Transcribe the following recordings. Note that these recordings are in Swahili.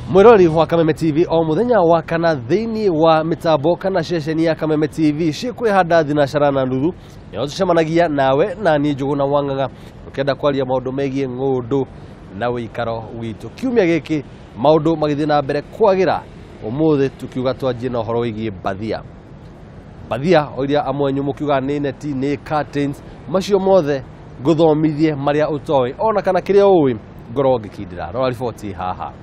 Mwirori wa Kameme TV o muthenya wa kana thiini wa mitambo kana ceceni ya Kameme TV cikuriha ndathi na cara na nuthu nĩho tũcemanagia nawe na niĩ Njũgũna Wang'ang'a ũkĩenda kwaria maũndũ megiĩ ng'ũndũ na ũikaro witũ. Kiumia gĩkĩ maũndũ magĩthiĩ na mbere kwagĩra, ũmũthĩ tukiuga twanjie na ũhoro wĩgiĩ mbathia. Mbathia o iria amwe anyu mũkiuga nĩ neti, nĩ curtains, macio mothe ngũthomithie marĩa ũtoĩ ona kana kĩrĩa ũĩ ngorwo ngĩkindĩra. Rora riboti haha.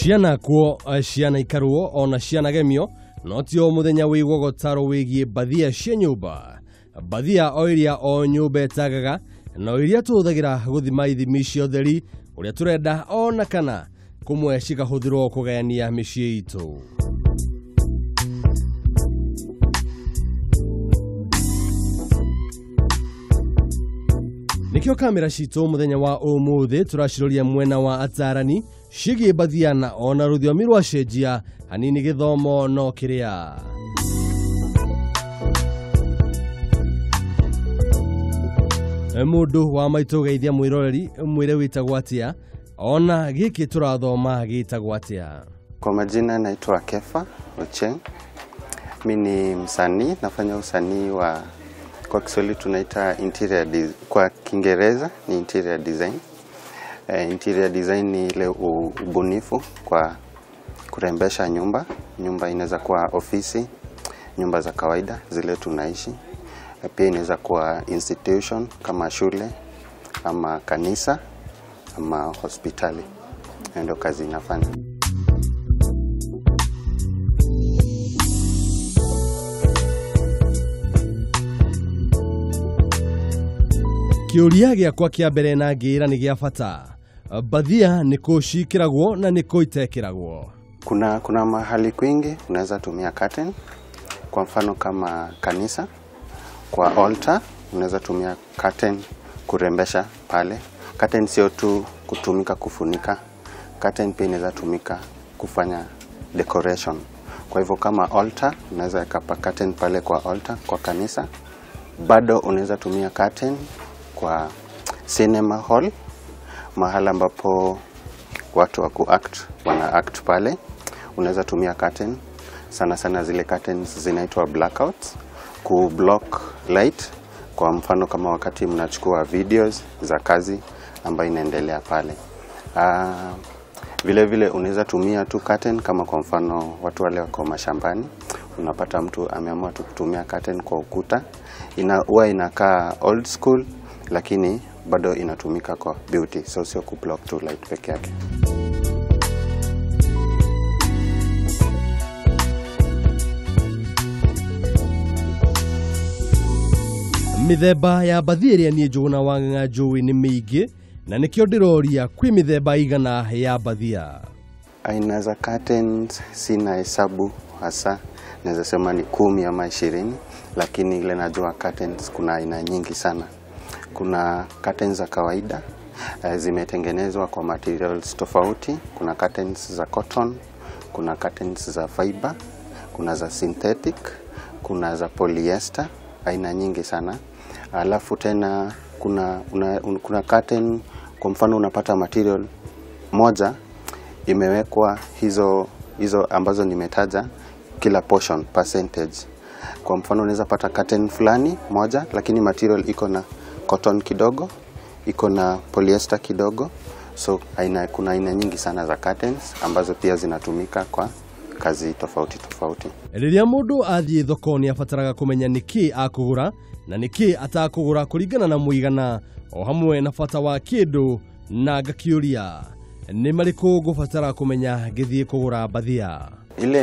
Ciana kuo, ciana ikarwo ona ciana gemio, no ti o muthenya wĩigwo gũtarwo wĩgiĩ mbathia cia nyũmba. Mbathia o iria o nyũmba ĩtagaga, no iria tũhũthagĩra gũthima ithimi cia ũtheri ũrĩa tũrenda ona kana kũmwe cikahũthĩrwo kũgayania mĩciĩ itũ. Nĩkĩo kamera citũ mũthenya wa ũmũthĩ tũraciroria mwena wa atarani ciĩgiĩ mbathia na ona rũthiomi rwa cenjia hanini gĩthomo no kĩrĩa. Mũndũ wa maitũ geithia mwĩroreri mwĩre wĩtagwo atĩa ona gĩkĩ tũrathoma gĩtagwo atĩa. Kwa majina naitwa Kefa Ocheng. Mimi ni msanii, nafanya usanii wa kwa Kiswahili tunaita interior design, kwa Kiingereza ni interior design. Interior design ni ile ubunifu kwa kurembesha nyumba. Nyumba inaweza kuwa ofisi, nyumba za kawaida zile tunaishi. Pia inaweza kuwa institution kama shule ama kanisa ama hospitali. Ndio kazi inafanya. Kĩũria gĩakwa kĩa mbere na ngĩĩra nĩ gĩa bata. Mbathia nĩ kũ ciĩkĩragwo na nĩ kũ itekĩragwo? Kuna mahali kwingi unaweza tumia curtain. Kwa mfano kama kanisa, kwa altar unaweza tumia curtain kurembesha pale. Curtain sio tu kutumika kufunika, curtain pia inaweza tumika kufanya decoration. Kwa hivyo kama altar unaweza weka curtain pale kwa altar kwa kanisa. Bado unaweza tumia curtain kwa cinema hall, mahala ambapo watu wa ku-act wana act pale. Unaweza tumia curtain, sana sana zile curtains zinaitwa blackouts, ku block light. Kwa mfano kama wakati mnachukua videos za kazi ambayo inaendelea pale. Vile vile unaweza tumia tu curtain kama kwa mfano watu wale wako mashambani, unapata mtu ameamua tu kutumia curtain kwa ukuta. Huwa inakaa old school lakini bado inatumika kwa beauty, so sio ku block tu light peke yake. Mĩthemba ya mbathia ĩrĩa niĩ Njũgũna Wang'ang'a njũĩ nĩ mĩingĩ na nĩkĩo ndĩroria kwĩ mĩthemba igana ya mbathia. Aina za curtains sina hesabu hasa, naweza sema ni 10 ama 20, lakini ile najua curtains kuna aina nyingi sana. Kuna curtains za kawaida, zimetengenezwa kwa materials tofauti. Kuna curtains za cotton, kuna curtains za fiber, kuna za synthetic, kuna za polyester, aina nyingi sana. Alafu tena kuna curtain, kwa mfano unapata material moja imewekwa hizo ambazo nimetaja kila portion percentage. Kwa mfano unaweza pata curtain fulani moja lakini material iko na cotton kidogo, iko na polyester kidogo. So kuna aina nyingi sana za curtains ambazo pia zinatumika kwa kazi tofauti tofauti. Rĩrĩa mũndũ athiĩ thoko nĩ abataraga kũmenya nĩkĩ akũgũra na nĩkĩ atakũgũra kũringana na mũigana o hamwe na bata wa kĩndũ, na ngakĩũria nĩ marĩkũ ngũbatara kũmenya ngĩthiĩ kũgũra mbathia.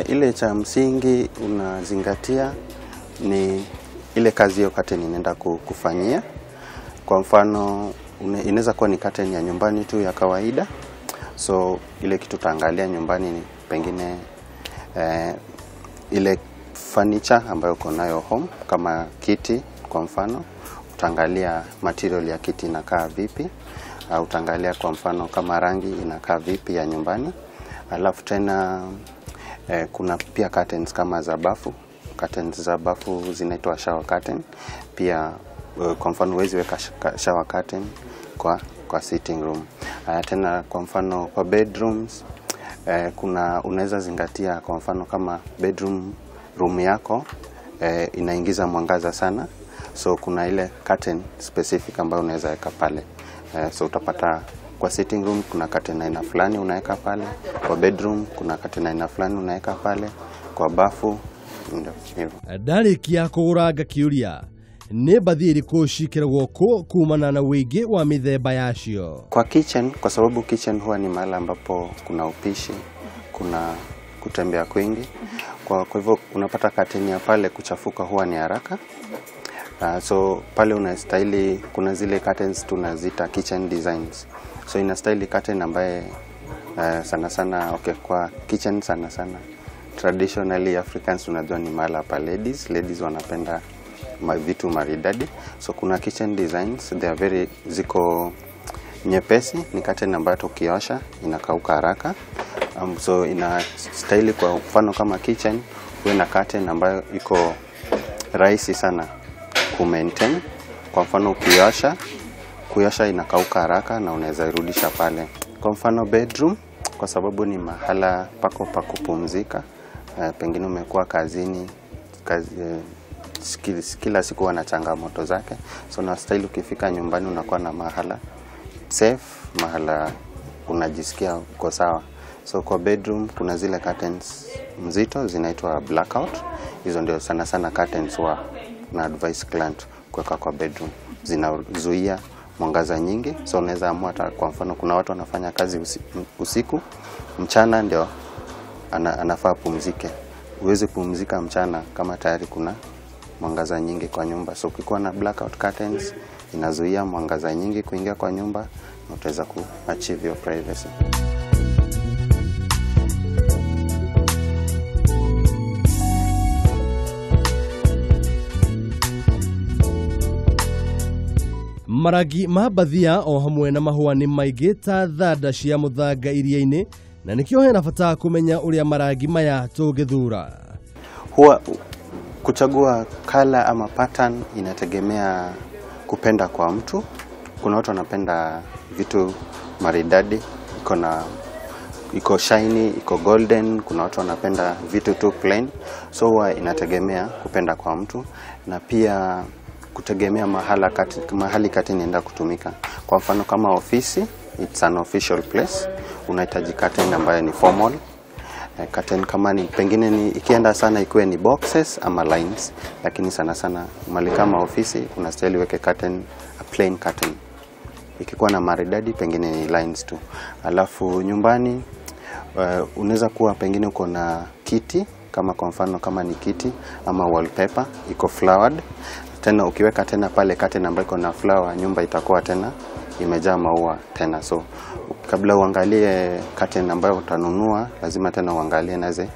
Ile cha msingi unazingatia ni ile kazi hiyo curtain inaenda kufanyia. Kwa mfano inaweza kuwa ni curtain ya nyumbani tu ya kawaida, so ile kitu taangalia nyumbani ni pengine ile furniture ambayo uko nayo home, kama kiti kwa mfano, utaangalia material ya kiti inakaa vipi, utaangalia kwa mfano kama rangi inakaa vipi ya nyumbani. Alafu tena kuna pia curtains kama za bafu. Curtains za bafu zinaitwa shower curtain. Pia kwa mfano huwezi weka shower curtain kwa sitting room. Tena kwa mfano kwa bedrooms, kuna unaweza zingatia kwa mfano kama bedroom room yako inaingiza mwangaza sana, so kuna ile curtain specific ambayo unaweza weka pale. So utapata kwa sitting room kuna curtain aina fulani unaweka pale, kwa bedroom kuna curtain aina fulani unaweka pale, kwa bafu ndio hivyo. Ndarĩkia kũgũra ngakiũria nĩ mbathi ĩrĩkũ ciĩkĩragwo kũ kumana na wĩingĩ wa mĩthemba yacio. Kwa kitchen, kwa sababu kitchen huwa ni mahali ambapo kuna upishi, kuna kutembea kwingi. Kwa hivyo unapata curtain ya pale kuchafuka huwa ni haraka. So pale unastahili, kuna zile curtains tunaziita kitchen designs. So inastahili curtain ambaye sana sana, okay, kwa kitchen sana sana traditionally Africans unajua ni mahala pa ladies. Ladies wanapenda vitu maridadi. So kuna kitchen designs, they are very, ziko nyepesi, ni curtain ambayo ukiosha inakauka haraka. So inastahili kwa mfano kama kitchen uwe na curtain ambayo iko rahisi sana ku maintain. Kwa mfano kuosha inakauka haraka na unaweza irudisha pale. Kwa mfano bedroom, kwa sababu ni mahala pako pa kupumzika, pengine umekuwa kazini, kila siku wana changamoto zake. So unastahili ukifika nyumbani unakuwa na mahala safe, mahala unajisikia uko sawa. So kwa bedroom kuna zile curtains mzito zinaitwa blackout. Hizo ndio sana sana curtains wa na advice client kuweka kwa bedroom, zinazuia mwangaza nyingi. So unaweza amua hata kwa mfano kuna watu wanafanya kazi usiku, mchana ndio anafaa pumzike. Huwezi pumzika mchana kama tayari kuna mwangaza nyingi kwa nyumba. So ukikuwa na blackout curtains inazuia mwangaza nyingi kuingia kwa nyumba na utaweza ku achieve your privacy. Marangi ma mbathia o hamwe na mahũa nĩ maingĩ ta thanda cia mũthanga iria-inĩ, na nĩkĩo hena bata kũmenya ũrĩa marangi maya tũngĩthura. Huwa kuchagua color ama pattern inategemea kupenda kwa mtu. Kuna watu wanapenda vitu maridadi, iko shiny, iko golden. Kuna watu wanapenda vitu tu plain. So huwa inategemea kupenda kwa mtu na pia kutegemea mahali kati inaenda kutumika. Kwa mfano kama ofisi, it's an official place, unahitaji curtain ambayo ni formal. Curtain kama ni pengine ni ikienda sana ikuwe ni boxes ama lines, lakini sana sana mahali kama ofisi unastahili weke curtain, a plain curtain. Ikikuwa na maridadi pengine ni lines tu. Alafu nyumbani unaweza kuwa pengine uko na kiti, kama kwa mfano kama ni kiti ama wallpaper iko flowered. Tena ukiweka tena pale curtain ambayo iko na flower, nyumba itakuwa tena imejaa maua tena. So kabla uangalie curtain ambayo utanunua, lazima tena uangalie naze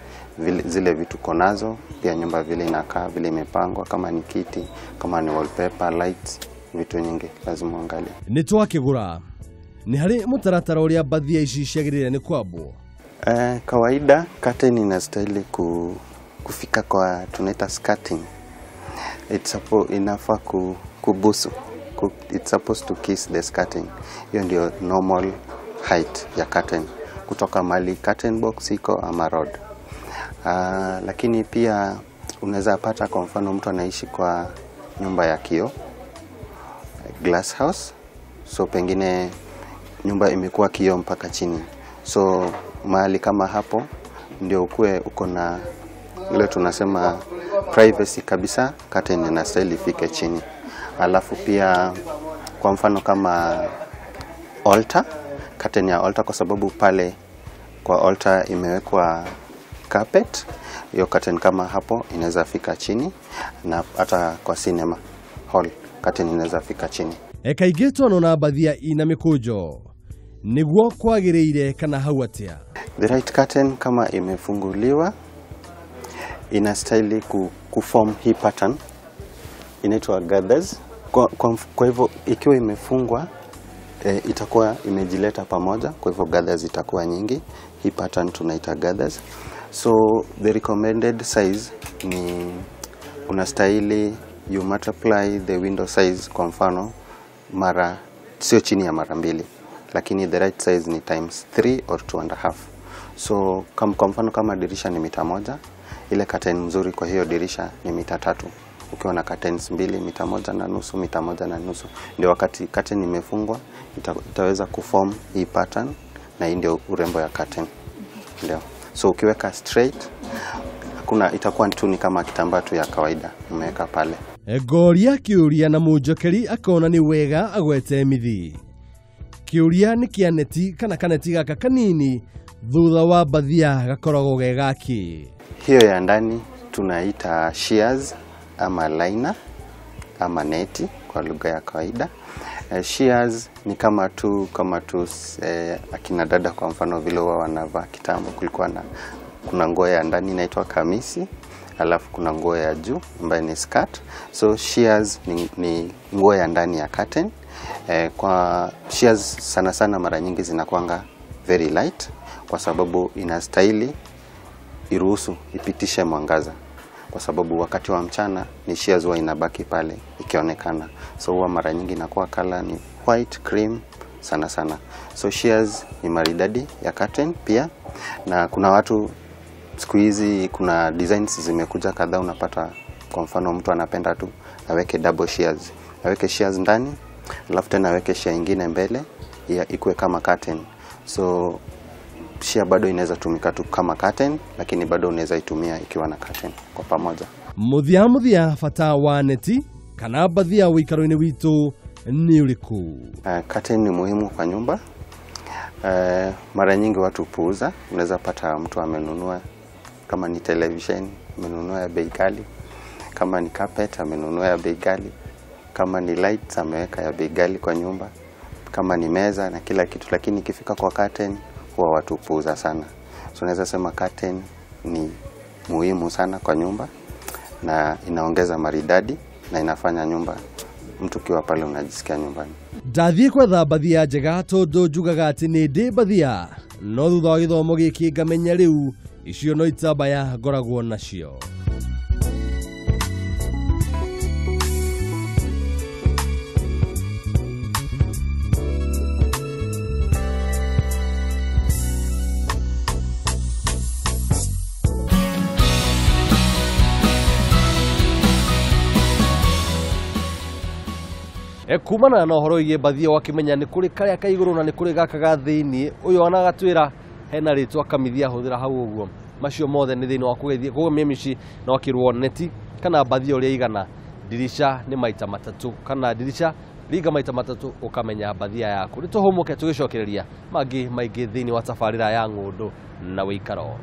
zile vitu uko nazo, pia nyumba vile inakaa, vile imepangwa, kama ni kiti, kama ni wallpaper, lights, vitu nyingi lazima uangalie. Nĩ twakĩgũra nĩ harĩ mũtaratara ũrĩa mbathia ici ciagĩrĩire nĩ kwambwo. Kawaida curtain inastahili kufika kwa tunaita skirting. It's inafaa kubusu. It's supposed to kiss the skirting. Hiyo ndio normal height ya curtain kutoka mali curtain box iko ama rod. Lakini pia unaweza pata kwa mfano mtu anaishi kwa nyumba ya kioo, glass house, so pengine nyumba imekuwa kioo mpaka chini. So mahali kama hapo ndio ukue uko na ile tunasema privacy kabisa, curtain inastahili ifike chini. Alafu pia kwa mfano kama altar, curtain ya altar, kwa sababu pale kwa altar imewekwa carpet, hiyo curtain kama hapo inaweza fika chini, na hata kwa cinema hall curtain inaweza fika chini. Kaingĩ twanona mbathia ina mĩkũnjo nĩguo kwagĩrĩire kana hau atĩa? The right curtain kama imefunguliwa Inastahili kuform hii pattern inaitwa gathers. Kwa hivyo ikiwa imefungwa itakuwa imejileta pamoja, kwa hivyo gathers itakuwa nyingi. Hii pattern tunaita gathers. So the recommended size ni unastahili you multiply the window size, kwa mfano mara sio chini ya mara 2, lakini the right size ni times 3 or 2.5. So kwa mfano kama dirisha ni mita 1, ile curtain mzuri kwa hiyo dirisha ni mita 3. Ukiwa na curtains 2, mita 1.5, mita 1.5, ndio wakati curtain imefungwa itaweza kuform hii pattern, na hii ndio urembo ya curtain. Ndio. So ukiweka straight hakuna, itakuwa tu ni kama kitambaa tu ya kawaida umeweka pale. Ngoria kiuria na munjokeri akona ni wega agwete mithi. Kiuria ni kia neti kana kaneti gaka kanini thutha wa bathia gakoragwo ge gaki. Hiyo ya ndani tunaita shears ama liner ama neti kwa lugha ya kawaida. Shears ni kama tu akina dada kwa mfano vile wao wanavaa kitambo, kulikuwa na kuna nguo ya ndani inaitwa kamisi, alafu kuna nguo ya juu ambayo ni skirt. So shears ni nguo ya ndani ya curtain. Kwa shears sana sana mara nyingi zinakuanga very light kwa sababu inastahili iruhusu ipitishe mwangaza, kwa sababu wakati wa mchana ni shears huwa inabaki pale ikionekana. So huwa mara nyingi inakuwa color ni white, cream sana sana. So shears ni maridadi ya curtain pia, na kuna watu siku hizi kuna designs zimekuja kadhaa, unapata kwa mfano mtu anapenda tu aweke double shears, aweke shears ndani alafu tena aweke shear nyingine mbele ya ikuwe kama curtain. So shear bado inaweza tumika tu kama curtain, lakini bado unaweza itumia ikiwa na curtain kwa pamoja. Muthia muthia bata wa neti kana bathia wikaro-inĩ witũ ni uriku? Curtain ni muhimu kwa nyumba. Mara nyingi watu puuza. Unaweza pata mtu amenunua kama ni television amenunua ya bei ghali, kama ni carpet amenunua ya bei ghali, kama ni lights ameweka ya bei ghali kwa nyumba, kama ni meza na kila kitu, lakini ikifika kwa curtain huwa watu puuza sana. So naweza sema curtain ni muhimu sana kwa nyumba, na inaongeza maridadi na inafanya nyumba mtu kiwa pale unajisikia nyumbani. Ndathie kwetha bathia njega tondu njugaga ati ni ndi bathia, no thutha wa githomo giki ngamenya riu icio no itambaya ngoragwo nacio. Kumana na horo igie bathia wakimenya ni kuri karia ka iguru na ni kuri gaka ga thiini, uyu ona gatwira hena ritwa kamithia huthira hau uguo. Macio mothe ni thiini wa kugethie kugemia mici na wakirwo neti kana bathia uria igana dirisha ni maita matatu kana dirisha ringa maita matatu ukamenya bathia yaku. Ni tuhumuke tugicokereria mangi maingi thiini wa tabarira ya ng'undu na wikaro.